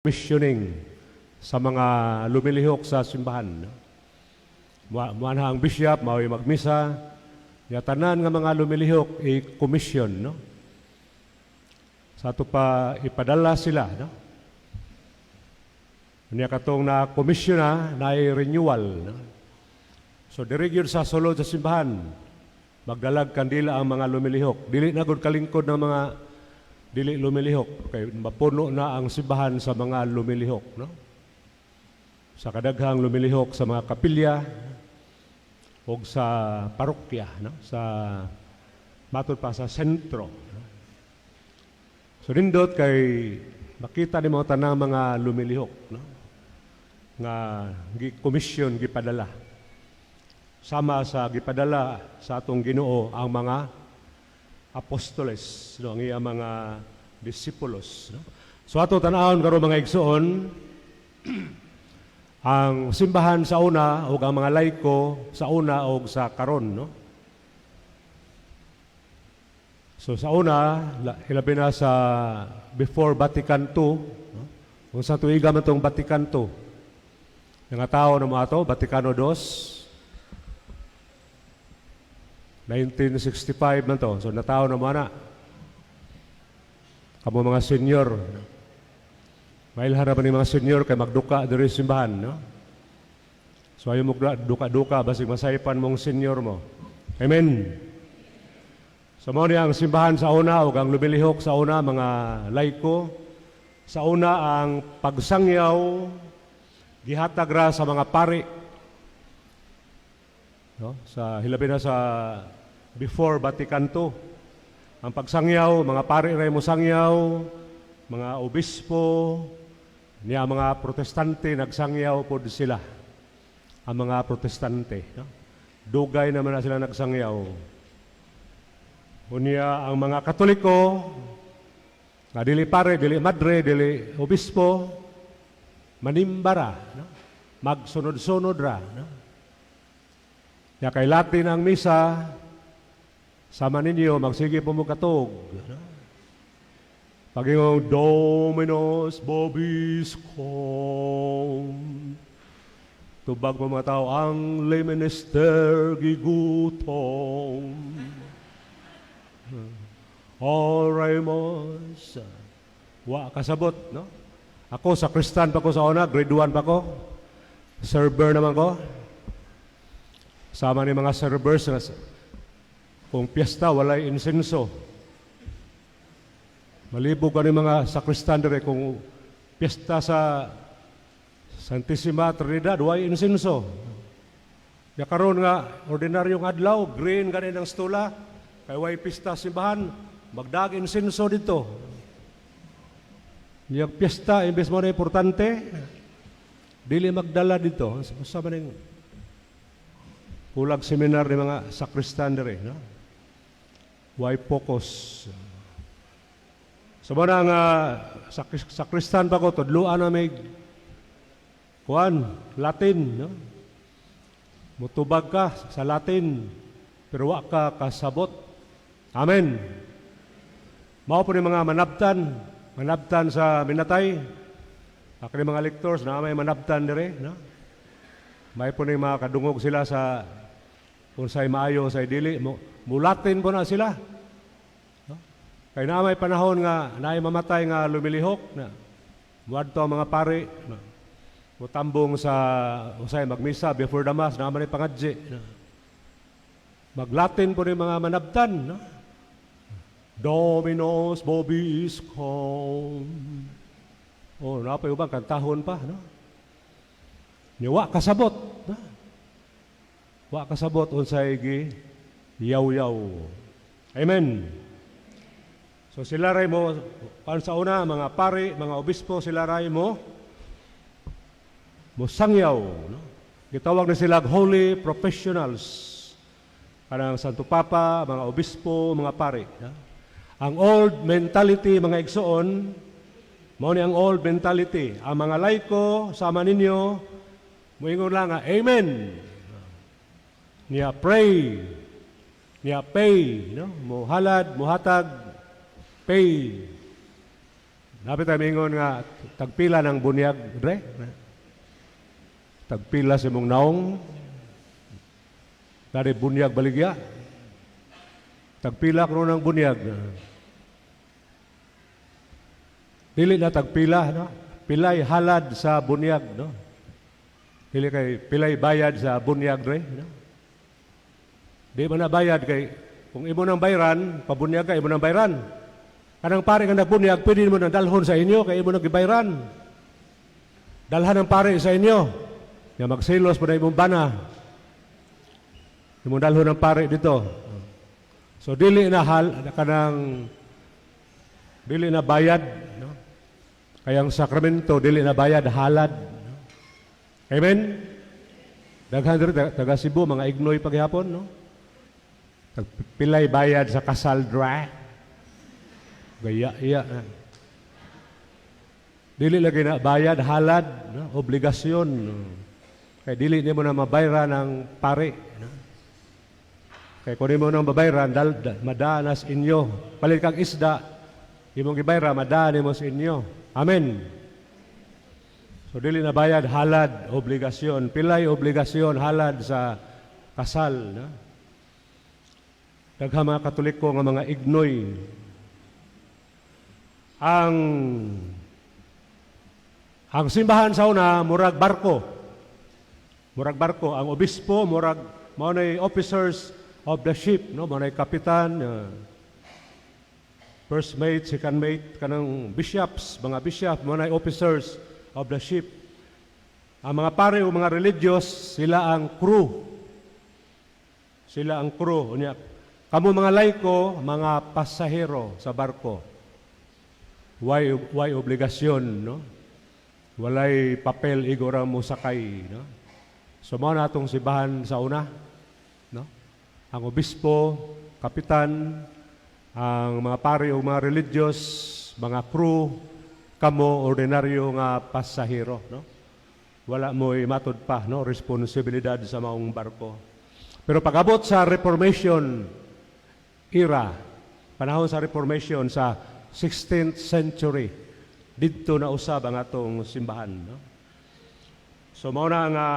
Missioning sa mga lumilihok sa simbahan. Muanha ang bishop, mao'y magmisa, ya tanan nga mga lumilihok i-commission, no? Sa ato pa ipadala sila, no? Unya katong na commission na, naay renewal, no? So diri gyud sa sulod sa simbahan, magdalag kandila ang mga lumilihok. Dili na gud kalingkod ng mga dili lumilihok kay mapuno na ang simbahan sa mga lumilihok, no? Sa kadaghang lumilihok sa mga kapilya o sa parokya, no? Sa matud pa sa sentro, no? So nindot kay makita nimo tanang mga lumilihok, no? Nga gi-commission, gipadala. Sama sa gipadala sa atong Ginoo ang mga apostoles, no, ang iya mga disipulos, no? So ato tan-awon karon, mga igsoon, ang simbahan sa una ug ang mga laiko sa una ug sa karon, no? So sa una, hilabi na sa before Vatican II, no? Kung sa tuiga man tong Vatican II. Nga tao na mo ato, Vaticano II, 1965 man to. So natao na mo na. Kamo mga senior, no? Mailhan ba ni mga senior kay magduka diri sa simbahan, no? So ayaw mo duka-duka basig masaypan mong senior mo. Amen. So mao ni ang simbahan sa una ug ang lumilihok sa una, mga laiko sa una, ang pagsangyaw gihatag ra sa mga pari. No? Sa hilabi na sa before Vatican II. Ang pagsangyaw, mga pari ra mo sangyaw, mga obispo, niya mga Protestante nagsangyaw pod sila. Ang mga Protestante, no? Dugay naman na sila nagsangyaw. Unya ang mga Katoliko nga dili pare, dili madre, dili obispo, manimbara, no? Magsunod-sunod ra, no? Ya kay Latin ang misa, sama ninyo magsige po mo katog, no? Pag-ingong "Dominus vobiscum", tubag mo mga tao, "Ang minister gigutom. Oremus." Wa kasabot, no? Ako, sakristan pa ko sa una, grade 1 pa ko. Server naman ko. Sama ni mga servers na kung piyesta, walay insenso. Malibog ka ni mga sakristan dire kung piyesta sa Santissima Trinidad, walay insenso. Ya karon nga ordinaryong adlaw, green gani ng stula, kay way pista simbahan, magdag insenso dito. Yung piyesta, imbes mo na importante, dili magdala dito. Sa man ning kulag seminar ni mga sakristan dire, no? Why focus? So mo na nga sakristan pa ko, tudluan na may kuan, Latin, no? Mutubag ka sa Latin, pero wa ka kasabot. Amen. Mao po ni mga manabtan, manabtan sa minatay. Ako ni mga lectors na may manabtan dire, no? May po ni mga kadungog sila sa kung sa'y maayo, sa'y dili, mulatin po na sila. No? Kay na may panahon nga naay mamatay nga lumilihok na muadto ang mga pari, no? Mutambong sa usay magmisa before the mass na man pangadji, no? Maglatin po ni mga manabtan, no? "Dominus vobiscum." Oh, napay ubang kantahon pa, no? Ni wa kasabot, no? Wa kasabot unsay gi yaw-yaw. Amen. So sila ray mo pan sa una, mga pari, mga obispo, sila ray mo mosangyaw, no? Gitawag na sila holy professionals. Kanang Santo Papa, mga obispo, mga pari, no? Ang old mentality, mga igsoon, mao ni ang old mentality. Ang mga laiko, sama ninyo, muingon lang nga, "Amen." Niya pray, niya pay, no? Muhalad, muhatag, pay. Naa bitay mingon nga tagpila ng bunyag, dre? Tagpila sa imong naong. Dari bunyag baligya. Tagpila kuno ng bunyag. Dili na tagpila, no? Pilay halad sa bunyag, no? Dili kay pilay bayad sa bunyag, dre, no? Di man na bayad kay kung imo nang bayran, pabunyag ka, imo nang bayran. Kanang pare nga nagbunyag, pwede mo nang dalhon sa inyo kay imo nang gibayran. Dalhan ang pare sa inyo. Nga magselos pa na imong bana. Imong dalhon ang pare dito. So dili na hal kanang dili na bayad, no? Kaya ang sakramento dili na bayad, halad, no? Amen. Daghan diri taga Cebu, mga ignoy paghapon, no? Pilay bayad sa kasal dra. Gaya iya. Dili lagi na bayad, halad, no? Obligasyon, no? Kay dili nimo na mabayran ang pare, no? Kay kung nimo nang mabayran, madanas inyo. Palit kag isda, imong gibayra, madaan nimo sa inyo. Amen. So dili na bayad, halad, obligasyon. Pilay obligasyon, halad sa kasal, no? Daghang mga Katoliko nga mga ignoy. Ang simbahan sa una murag barko. Murag barko ang obispo, murag mao nay officers of the ship, no? Mao nay kapitan, first mate, second mate, kanang bishops, mga bishop, mao nay officers of the ship. Ang mga pare o mga religious, sila ang crew. Sila ang crew. Unya, kamo mga laiko, mga pasahero sa barko. Why obligasyon, no? Walay papel, igo ra mo sakay, no? So mao na atong simbahan sa una, no? Ang obispo, kapitan, ang mga pari o mga religious, mga crew, kamo ordinaryo nga pasahero, no? Wala mo'y matud pa, no, responsibilidad sa maong barko. Pero pag-abot sa Reformation era, panahon sa Reformation sa 16th century, didto na usab ang atong simbahan, no? So mao na nga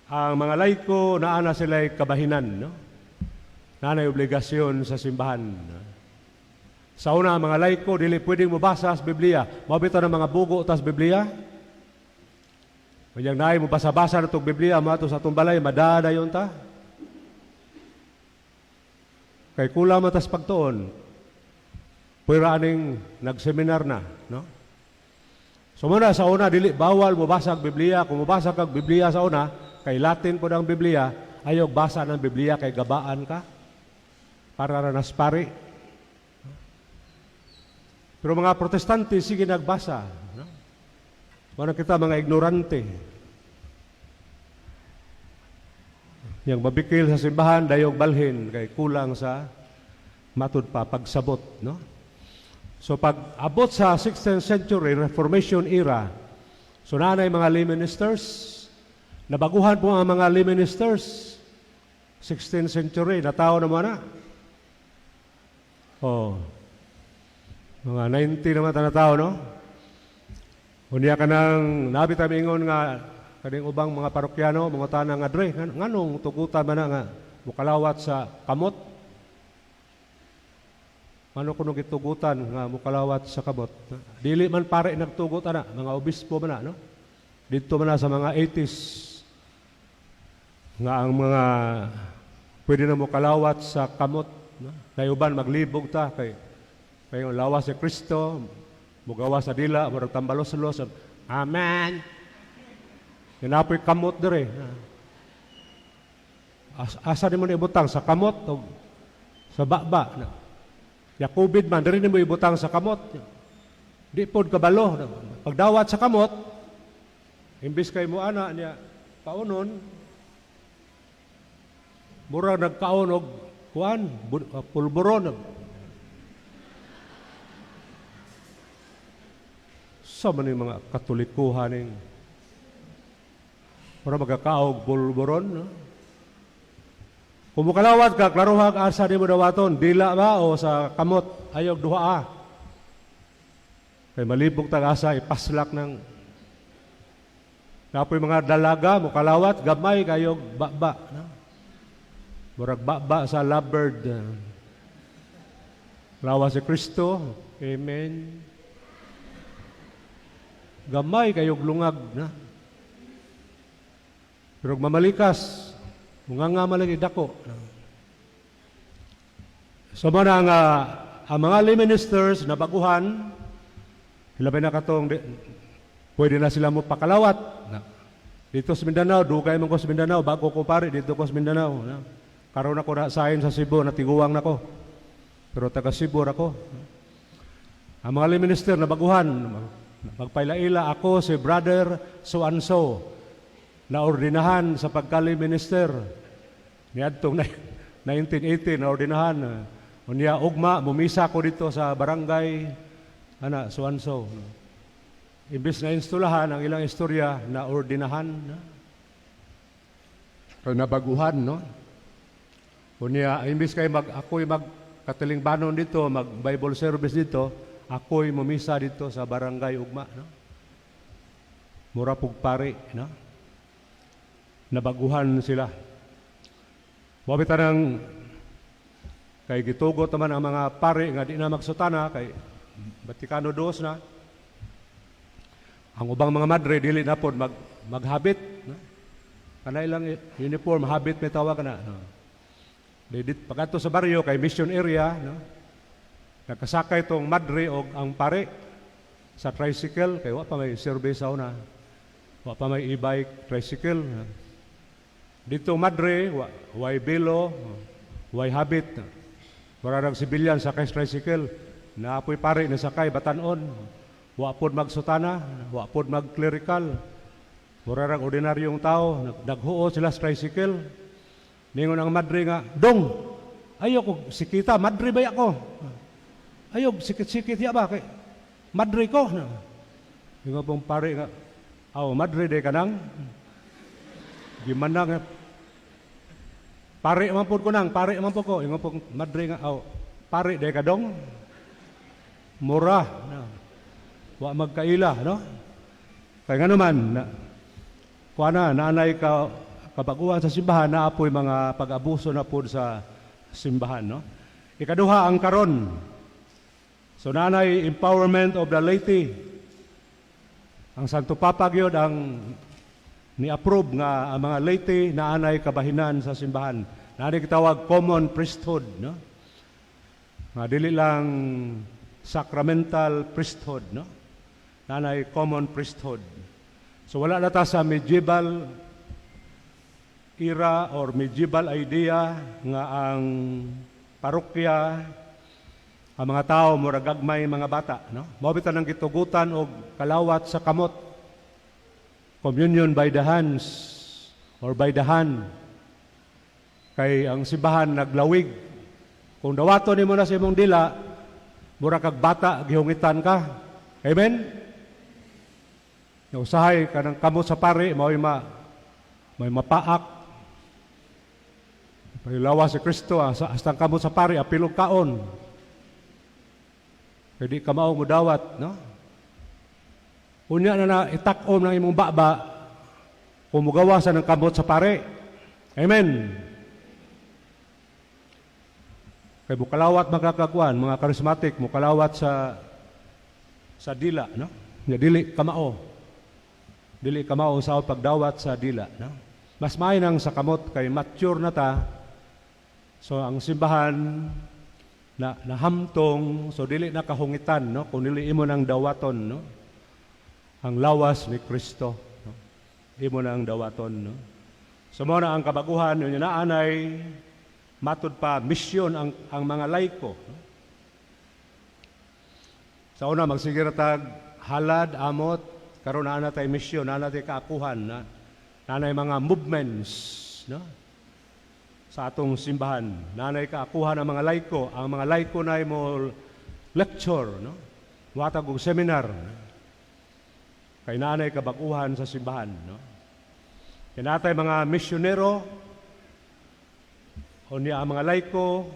ang mga laiko, naa na sila'y kabahinan, no? Naa na'y obligasyon sa simbahan, no? Sa una, ang mga laiko dili pwedeng mobasa sa Biblia. Mao bitaw ng mga bugo tas Biblia. Kanyang naay mo basa-basa na itong Biblia, mato sa atong balay, madadayon ta. Kay kulang man tas pagtuon. Pwera aning nagseminar na, no? So muna sa una, dili bawal mobasa ang Biblia. Kung mobasa kag Biblia sa una, kay Latin po ang Biblia, ayaw basa ng Biblia kay gabaan ka. Para ra nas pari. Pero mga Protestante, sige nagbasa, no? Wala kita mga ignorante. Yang mabikil sa simbahan, dayog balhin, kay kulang sa matud pa, pagsabot, no? So pag abot sa 16th century, Reformation era, so naa nay mga lay ministers, nabaguhan po ang mga lay ministers, 16th century, natawo na mo na. Oh. Mga 90 naman ta tao, no? Unya ka nang nabi ta mingon nga kaning ubang mga parokyano, mga tanang nga dre, nganong tugutan man na nga mukalawat sa kamot? Ano kuno gitugutan nga mukalawat sa kamot? Dili man pare nagtugot ana, mga obispo man na, no? Didto man na sa mga 80s nga ang mga pwede na mukalawat sa kamot, no? Nayuban maglibog ta kay kay lawas si Kristo, mugawa sa dila, murag tambalos-los. Amen. Hinapoy kamot dire. Asa nimo na ibutang sa kamot o sa baba na? Ya COVID man diri nimo ibutang sa kamot. Di pod kabalo. Pagdawat sa kamot, imbis kay mo ana niya kaunon, murag nagkaon og kuan, pulburon. Sa man yung mga Katolikuhan ning mura magkakaog pulburon, no? Kung mukalawat ka, klaruha asa di mo dawaton, dila ba o sa kamot, ayog duha ah. Kay malibog tag-asa ipaslak ng napoy mga dalaga mo kalawat, gamay kayo baba, no? Murag baba sa lovebird. Lawas si Kristo. Amen. Gamay kayo lungag na. Pero mamalikas, mga nga malagi dako. So mo na nga ang mga lay ministers na baguhan, hilabi na katong di, pwede na sila mo pakalawat. Na. Dito sa Mindanao, dugay man ko sa Mindanao, bago ko pare, dito ko sa Mindanao. Na. Karon ako na sayin sa Cebu, natiguang na ko. Pero taga Cebu ra ko. Ang mga lay minister na baguhan, magpaila-ila ako si Brother so and so na ordinahan sa pagka-lay minister. Niadtong 1980 na ordinahan. Unya ugma mumisa ko dito sa barangay ana so and so. Imbis na instulahan ang ilang istorya na ordinahan. No? Pero nabaguhan, no? Unya, imbis kay mag ako'y mag katilingbanon dito, mag Bible service dito, ako'y mumisa dito sa barangay ugma, no? Mura pug pari, no? Nabaguhan sila. Wa ng kay gitugot naman ang mga pari nga di na magsutana kay Vaticano II na. Ang ubang mga madre dili na pod maghabit, no? Kanay lang uniform habit may tawag na, no? Didit pagkadto sa baryo kay mission area, no? Nakasakay tong madre og ang pare sa tricycle kay wa pa may service sa una. Wa pa may e-bike, tricycle. No? Dito madre, wa, way belo, way habit. Wala rang sibilyan sakay sa tricycle. Naapoy pare na sakay batanon. Wa pod magsutana, wa pod mag-clerical. Mura rang ordinaryong tao, naghuo sila sa tricycle. Ningon ang madre nga, "Dong, ayaw ko sikita, madre ba ako? Ayaw, sikit-sikit ya ba? Kay, madre ko." Ingon pong pare nga, "Aw, madre de ka nang." Gimana nga, "Pare man pod ko nang, pare man po ko." Ingon pong madre nga, "Aw, pare de ka dong." Mura. No. Wa magkaila, no? Kaya nga naman, na, kuha na, naanay ka, kabaguhan sa simbahan, naapoy mga pag-abuso na po sa simbahan, no? Ikaduha, ang karon. So nanay empowerment of the laity. Ang Santo Papa gyud ang ni-approve nga ang mga laity na anay kabahinan sa simbahan. Naanay kitawag common priesthood, no? Nga dili lang sacramental priesthood, no? Nanay common priesthood. So wala na ta sa medieval era or medieval idea nga ang parokya, ang mga tao mura gagmay mga bata, no? Mao bitaw nang gitugutan og kalawat sa kamot. Communion by the hands or by the hand. Kay ang simbahan naglawig. Kung dawaton nimo na sa imong dila, mura kag bata gihungitan ka. Amen? Usahay kanang kamot sa pare mao'y may mapaak. Pahilawa si Kristo, hasta ang kamot sa pare, apilog kaon. Kay di ka mao mudawat, no? Unya na na itak-om ng imong baba kung mugawa sa ng kamot sa pare. Amen. Kay mukalawat magkakagwan, mga charismatic, mukalawat sa dila, no? Nga dili kamao. Dili kamao sa pagdawat sa dila, no? Mas maayo nang sa kamot kay mature na ta. So ang simbahan na nahamtong, so dili na kahungitan, no, kung dili imo nang dawaton, no, ang lawas ni Kristo, no? Imo nang dawaton, no? So mo na ang kabaguhan yun naanay matud pa misyon ang mga laiko, no? Sa una magsige ra tag halad, amot, karon naa na tay misyon, naa na tay kaakuhan na nanay mga movements, no, sa atong simbahan. Nanay kaakuhan ang mga laiko, ang mga laiko na mo lecture, no? Watag og seminar. Kay nanay kabaguhan sa simbahan, no? Kinatay mga misyonero o niya ang mga laiko,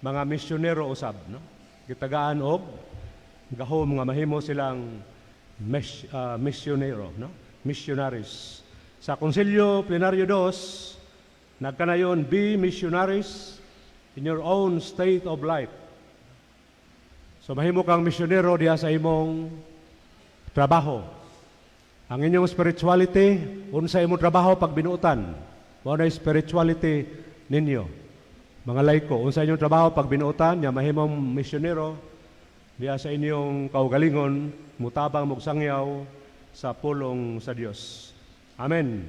mga misyonero usab, no? Gitagaan og gahom nga mahimo silang misyonero, no? Missionaries. Sa Konsilyo Plenaryo 2, nagkanayon, "Be missionaries in your own state of life." So mahimo kang misyonero diha sa imong trabaho. Ang inyong spirituality, unsa imong trabaho pag binuotan. Mao na spirituality ninyo. Mga laiko, unsa inyong trabaho pag binuotan, nya mahimong misyonero diha sa inyong kaugalingon, mutabang mog sangyaw sa pulong sa Dios. Amen.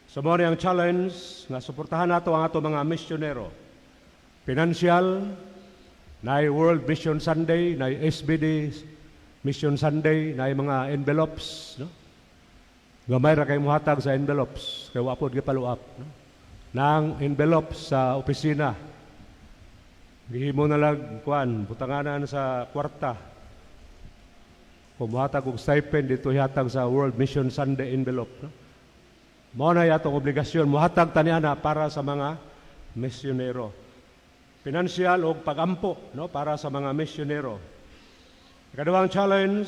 So mao ni ang challenge nga suportahan nato ang ato mga misyonero. Financial, naay World Mission Sunday, naay SBD Mission Sunday, naay mga envelopes, no? Gamay ra kay muhatag sa envelopes, kay wa pod gipaluap, no? Nang envelopes sa opisina. Gihimo na lang kuan, butanganan sa kwarta. Kung muhatag og stipend dito, ihatag sa World Mission Sunday envelope, no? Mao na atong obligasyon muhatag tani ana para sa mga misyonero. Financial og pagampo, no, para sa mga misyonero. Ikaduhang challenge,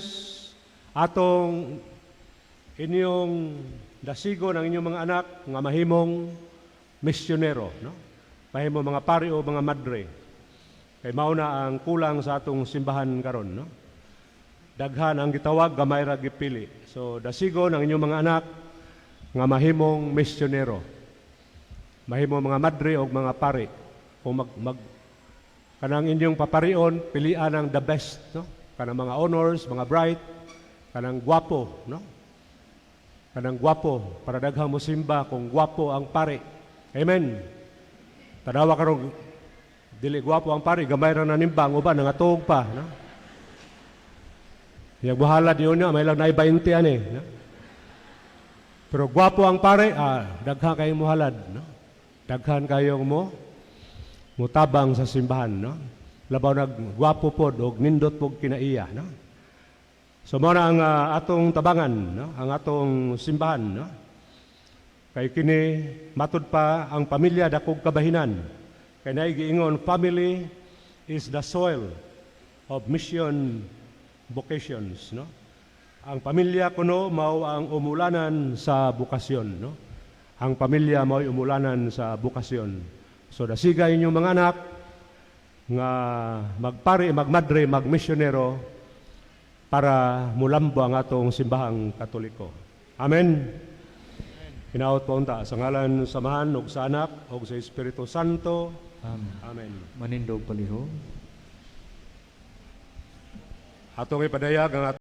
atong inyong dasigo ng inyong mga anak nga mahimong misyonero, no? Mahimo mga pari o mga madre. Kay mao na ang kulang sa atong simbahan karon, no? Daghan ang gitawag, gamay ra gipili. So dasigo ng inyong mga anak nga mahimong misyonero. Mahimo mga madre o mga pari. Kung mag kanang inyong paparion, pilian ang the best, no? Kanang mga honors, mga bright, kanang gwapo, no? Kanang gwapo para daghang mosimba kung gwapo ang pari. Amen. Tanawa karon, dili gwapo ang pari, gamay ra nanimba, ang uban nangatuog pa, no? Yang buhalad yun niya, may lang na 20 ani, no? Pero gwapo ang pare, daghan kayong muhalad, no? Daghan kayong mo mutabang sa simbahan, no? Labaw nag gwapo pod og nindot pod kinaiya, no? So mao na ang atong tabangan, no? Ang atong simbahan, no? Kay kini matud pa ang pamilya dakog kabahinan. Kay naay giingon, "Family is the soil of mission vocations," no? Ang pamilya kuno mao ang umulanan sa bokasyon, no? Ang pamilya mao umulanan sa bokasyon. So dasiga inyong mga anak nga magpari, magmadre, magmisyonero para mulambo ang atong simbahang Katoliko. Amen. Hinaot po unta sa ngalan sa Amahan ug sa Anak ug sa Espiritu Santo. Amen. Amen. Manindog palihog. Atong ipadayag ang